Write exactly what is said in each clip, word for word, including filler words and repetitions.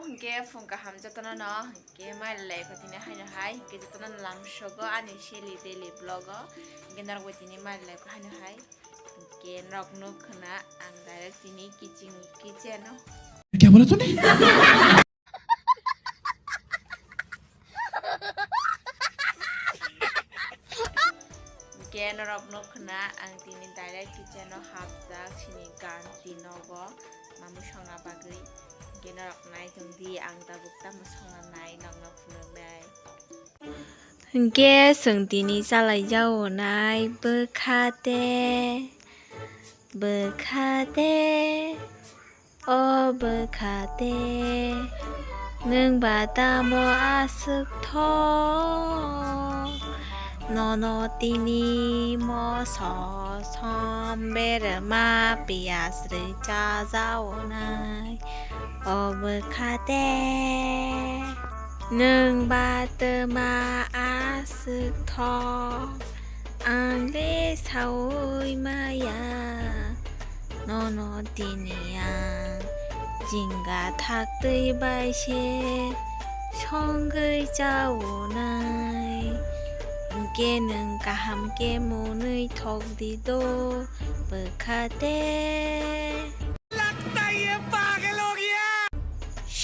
Hwnkhe phung kaham jotono no, hwnkhe mai lai kho tini haino hai, hwnkhe jotono lamsogo ani seli daily vlog o, hwnkhe norok bai tini mai lai kho haino hai, hwnkhe norok nuk khna ang direct tini kitchen, kitchen o. Kya bola tune? Hwnkhe norok nuk khna ang tini direct kitchen o hapjak, chini ganti nogo mamui songna bagwi. Hwnkhe norok nai tong di, ang tabuk tamo songna nai, nokno phunuknai. Hwnkhe chwng tini chalai jago nai bwkha tei, bwkha tei. O bwkha tei, nwng ba tamo aswk tho? Nono tini moso som berma piyaj rwi chajaonai. O bwkha tei, nwng ba twma aswk tho? Ang le saui maya, nono tini ang jingga thaktwi bai se songwi chaunai. Hwnkhe nwng kaham khe mwnwi thok di do, bwkha tei.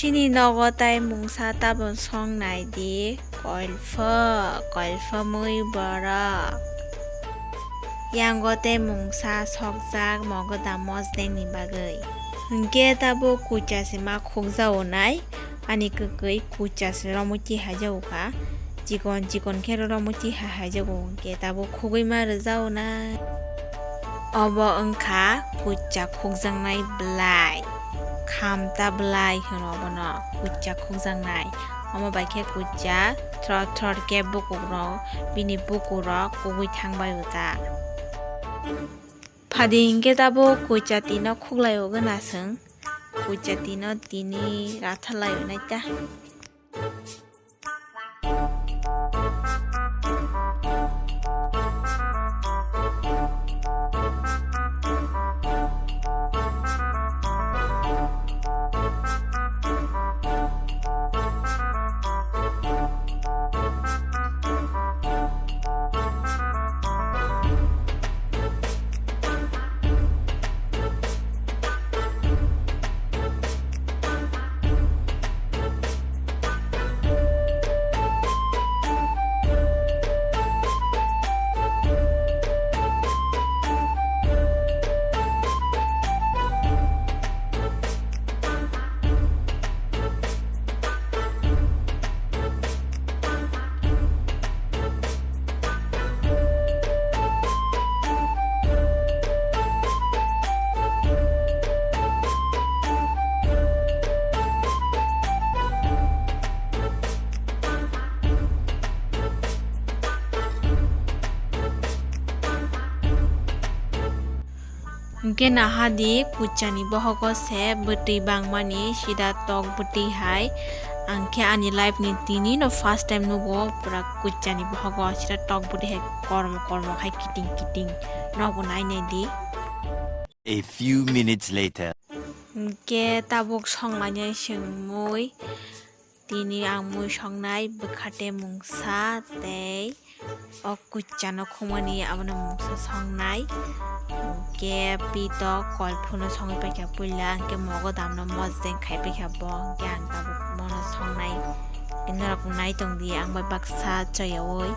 Chini nogo tai mungsa tabuk song nai di, koilpho, koilpho mui borok. Yango tei mungsa sokjak mogodam mosdeng ni bagwi. Hwnkhe tabuk kucha se ma khukjao nai, ani kwkwi kucha se romwi tihaijago kha. Chikon chikon khe romwi tihaijago, hwnkhe tabuk khugwi ma rwjago nai. Obo wngkha kucha khukjaknai bwlai, khamta bwlai hwno obono, kucha khukjaknai. Omo bai khe kucha throt throt khe bukukrok, bini bukurok kugui thangbai o ta. Phadi hinkhe tabuk kucha tino khuklai o gana chwng, kucha tino tini ratharlai o nai ta. Hwnkhe naha di, kuchani bohogo se bwtwi bangmani sida tok bwtwi hai. Ang khe ani life ni tini no first time nugo, pura kuchani bohogo sida tok bwtwi hai, kormo kormo khai kiting kiting. Nokbo nai nai di. A few minutes later. Hwnkhe tabuk songlainai chwng mui. Tini ang mui songnai bwkha tei mungsa tei o kuchano khumani abono mungsa songnai. Hwnkhe pito kolphuno songwi paikha puila, hwnkhe mogodamno mosdeng khai paikha bo, hwnkhe ang tabuk bono songnai. Norok nai tongdi ang bai baksa choyaui.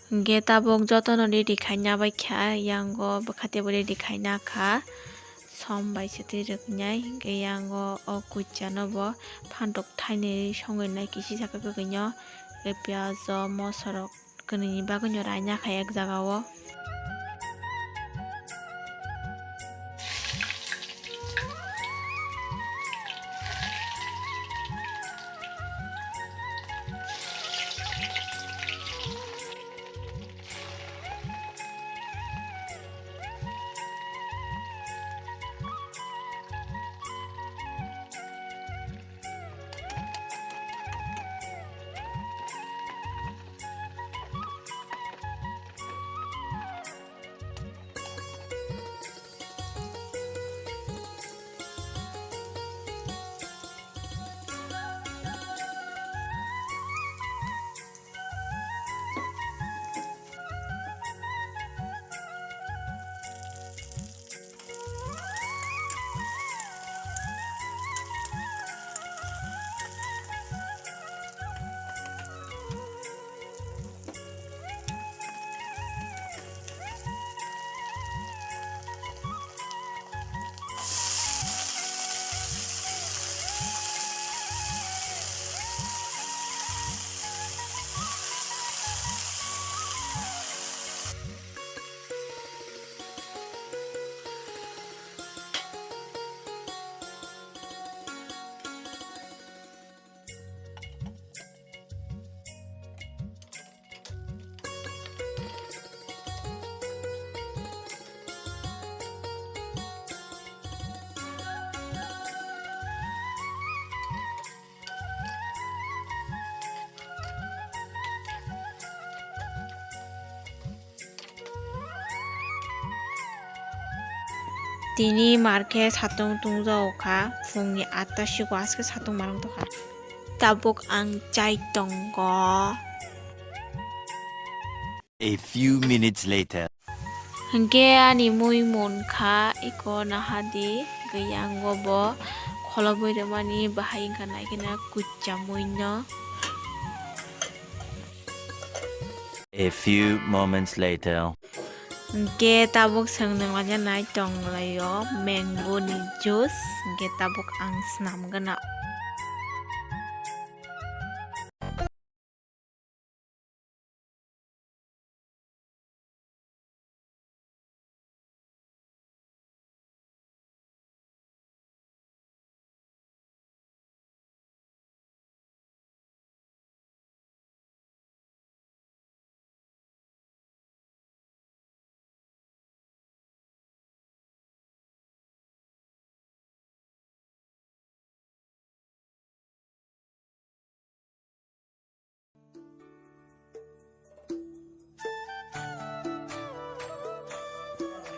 Hingke tabuk jotono ready khaina bai kha, yango bwkha teibo ready khaina kha. Som bai se twi rwknai, hingke yango o kuchano bo phantok thainwi songwi nai kisi saka kwkwi no, hingke piyaj o moso rok kwnwi ni bagwi no raina kha ek jaga o. Tini mar khe satung tungjago kha, phungni atta sigo aske satung marwng tongkha. Tabuk ang chai tongo. A few minutes later. Hingke ani mui mon kha, iko nahadi, gwiyango bo kholobwi rwmani bahai wngkha naikhe na kuchcha mui no. A few moments later. Hingke tabuk chwng nanglaina nai tonglaio mango ni juice, hingke tabuk ang swnam gana.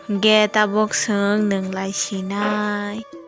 Hingke tabuk chwng nwnglai sinai.